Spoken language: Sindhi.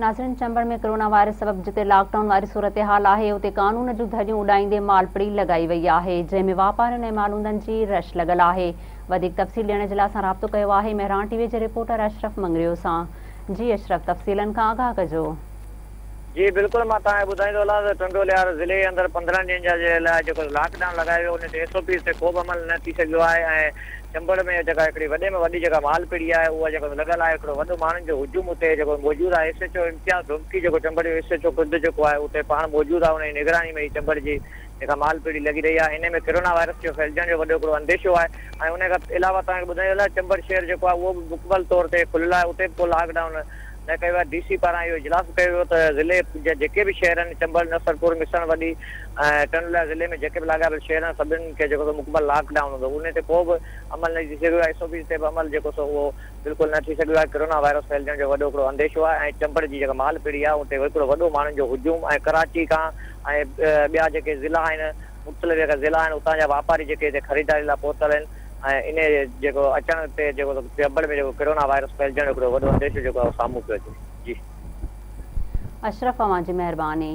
ناظرين چمبڙ ۾ ڪرونا وائرس سبب جتي لاڪ ڊائون واري صورتحال آهي اتي قانون جون ڌڄيون اڏائيندي مالپڙي لڳائي وئي آهي جنهن ۾ واپارين ۽ مالوندن جي رش لڳل آهي وڌيڪ تفصيل ڏيڻ جي لاء اسان رابطو ڪيو آهي مهراڻ ٽي وي جي رپورٽر اشرف مڱريو سان جي اشرف تفصيلن کان آگاهه ڪجو. جي بلڪل مان توهان کي ٻڌائيندو هلان ته ٽنڊو الهيار ضلعي اندر 15 ڏينهن جا جي لاء جيڪو لاڪ ڊائون لڳايو ويو ان تي ايس او پيز تي ڪو به عمل نه ٿي سگهيو آهي ۽ چمبڙ ۾ جيڪا هڪڙي وڏي ۾ وڏي جيڪا مال پڙي آهي اها جيڪو لڳل آهي هڪڙو وڏو ماڻهن جو هجوم اتي جيڪو موجود آهي S H O Imtiaz Domki جيڪو چمبڙ جو ايس ايڇ او خود جيڪو آهي اتي پاڻ موجود آهي ان جي نگراني ۾ هي چمبڙ جي جيڪا مال پڙي لڳي رهي آهي انهي ۾ ڪرونا وائرس جو ڦهلجڻ جو وڏو هڪڙو انديشو آهي ۽ انهي کان علاوه توهان کي ٻڌايون ته چمبڙ شهر جيڪو آهي اهو به مڪمل طور تي کليل آهي اتي به ڪو لاڪ ڊائون نه ڪيو آهي ڊي سي پاران اهو اجلاس به ڪيو ويو ته ضلعي جا جيڪي به شهر آهن چمبڙ نصرپور مسڻ وڏي ۽ ٽنڊوالهيار ضلعي ۾ جيڪي به لاڳاپيل شهر آهن سڀني کي جيڪو سو مڪمل لاڪ ڊائون هوندو انهي تي ڪو به عمل نه ٿي سگهيو آهي ايس او پيز تي به عمل جيڪو سو اهو بلڪل نه ٿي سگهيو آهي ڪرونا وائرس ڦهلجڻ جو وڏو هڪڙو انديشو آهي ۽ چمبڙ جي جيڪا مال پيڙهي آهي اتي هڪڙو وڏو ماڻهن جو هجوم ۽ ڪراچي کان ۽ ٻيا جيڪي ضلعا آهن مختلف جيڪا ضلعا آهن اتان جا واپاري جيڪي هتي خريداري لاء پهتل آهن ۽ انهي جيڪو اچڻ تي جيڪو چمبڙ ۾ جيڪو ڪرونا وائرس ڦهلجڻ جو هڪڙو وڏو انديشو جيڪو آهي اهو سامهون پيو اچي جي. اشرف اوهان جي مهرباني.